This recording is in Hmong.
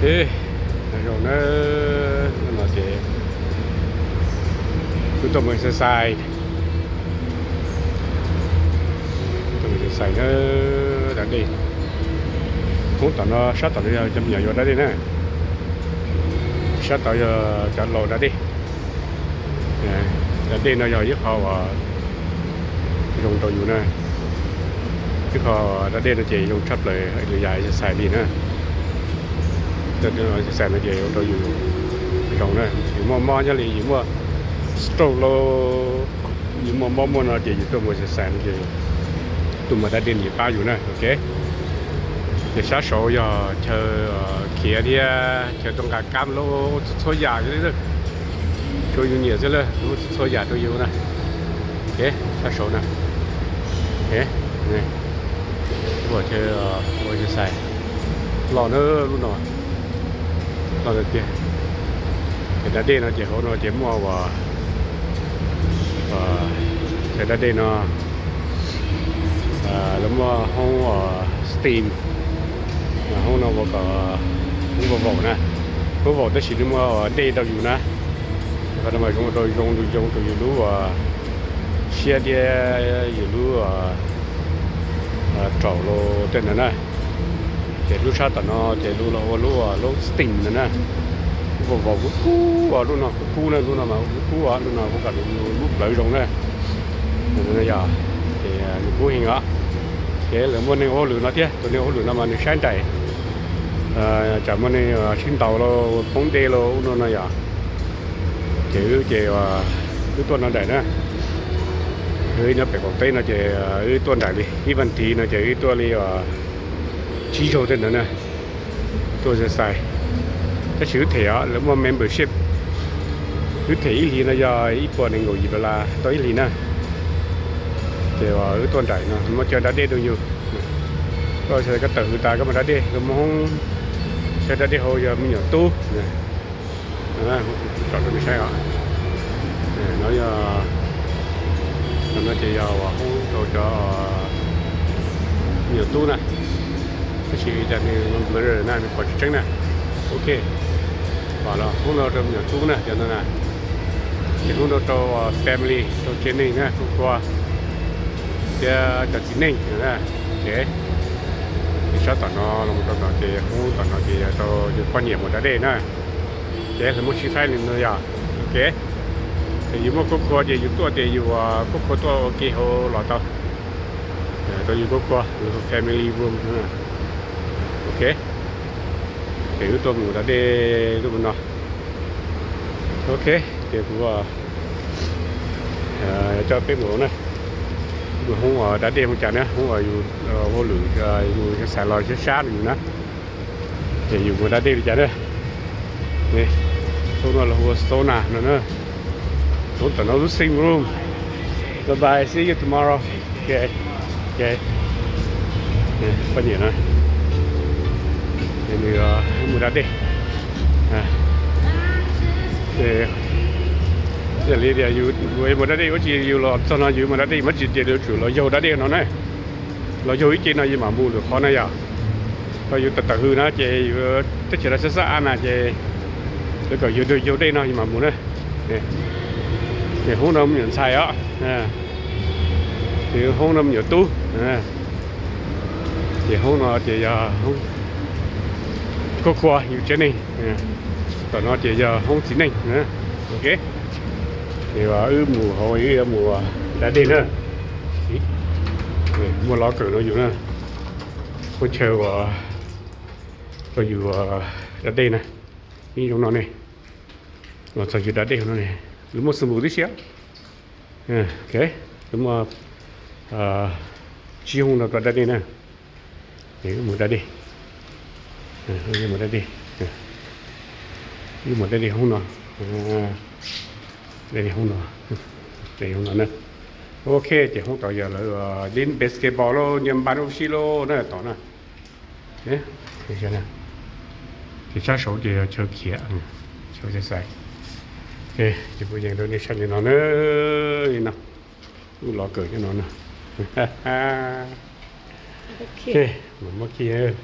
Nyob zoo na, hnub no ces kuv tuaj mus exercise, tuaj mus exercise na, da dej. Hoob tom no, sab tom no yog cov me nyuam yuav da dej na, sab tod yog cov laus da dej. Da dej no yog ib qho uas zoo rau yus na, ib qho da dej no ces zoo tshaj plaws lwm yam exercise li na. Exercise no ces zoo rau yus zoo na, yus muaj mob nyob li yus muaj stroke los yus muaj mob muaj no ces yus tuaj mus exercise no ces tuaj mus da dej nws pab yus na, ok. Ces sab saud yog chaw khiav thiab chaw tuaj nqa kab loj txhua txhua yam li, tsuav yus nyiam xwb lawm, muaj txhua txhua yam rau yus na. Ok, sab saud na. Ok, ua chaw ua exercise loj na, lub no loj tiag. Ces da dej no ces hauv no ces muaj ua, chaw da dej no lawv muaj hoob steam, hoob no ua kom hoob vaum vaum na, hoob vaum tab sis nws muaj dej rau yus na. Qhov no mas zoo rau, zoo, zoo rau yus lub siab thiab yus lub raum los tej ntawd na. Ces lub sab tom no ces lub los ua lub, lub steam ntawd na. Lub vaum vaum kub kub, lub no kub kub na, lub no mas kub kub, lub no ua kom nws lub plawv zoo na. Yog ces nws kub heev os. Ces lawv muaj neeg ua hauj lwm no thiab, tus neeg ua hauj lwm no mas nws saib nraim tsam muaj neeg sib ntaus los poob dej los ub no no yom. Ces wb ces wb tuaj no nraim na. Wb nyob pem qaum teb no ces wb tuaj nraim li ib vas thiv no ces wb tuaj li tsib zaug tej ntawd na. Tuaj exercise, tab sis wb them os, lawv muaj membership. Wb them ib hlis no yog ib puas nees nkaum yim dollar tau ib hlis na. Ces wb tuaj nraim no muaj chaw da dej rau yus. Koj tawm hws tas koj mus da dej, lawv muaj hoob chaw da dej hauv yog me nyuam tub. Tsom rau nej saib os. No yog, no ces yog uas hoob rau cov me nyuam tub na. Tab sis cas nws blur na, nws pom tsis tseeb na. Ok, pom los hoob no rau me nyuam tub na, cov no na. Ces hoob no rau family, rau tsev neeg na, khub khuab thiab cov txiv neej na. Ok, ces sab tom no los rau tom ces hoob tom no ces yog rau yus poj niam mus da dej na. Ces lawv muab sib faib li no yog, ok. Ces yus muaj khub khuab ces yus tuaj ces yus khub khuab tuaj ua ke hauv los tau. Rau yus khub khuab, yus family room. Ok, ces wb tuaj mus da dej tuaj mus no. Ok, ces kuv coj peb mus na. Mus hoob uas da dej hoob cas na, hoob uas yus hauj lwm, yus mus xav los sab sab no yus na. Ces yus mus da dej li cas na. Hoob no los hu ua sauna no na. Hoob tom no lub steam room. Bye bye, see you tomorrow. Ok, ok. Poj niam no, nws mus da dej. Yog li tias yus mus da dej ua tsis, yus los txog no yus mus da dej, muab tsis tias yus tsum los yaug da dej no na. Los yaug ib ce no yus mam mus lwm qhov na yom. Thaum yus tawm tawm hws no ces yus teb chaws no xab xab a na ces lawv kom yus yaug dej no yus mam mus na. Ces hoob no me nyuam ntxhais os, ces hoob no me nyuam tub. Ces hoob no ces yog khub khuab yus tsev neeg. Tom no ces yog hoob txiv neej. Ok, ces wb mus hauv, wb yuav mus da dej na. Muaj lov kawm no yus na, muaj chaw uas rau yus da dej na. Ib zoo no ne, los txog yus da dej no ne, lawv muaj xoo npus tib si. Ok, lawv muaj tsib hoob no rau da dej na. Wb mus da dej, wb mus da dej, wb mus da dej hoob no, da dej hoob no, da dej hoob no na. Ok, ces hoob tod yog lawv ua basketball los nyias npas ua si los na tom na. Ces sab saud ces yog chaw khiav, chaw exercise. Ok, ces kuv yees rau nej saib li no na, li no, wb lov kawm nyob no na. Ok, mam muab khi.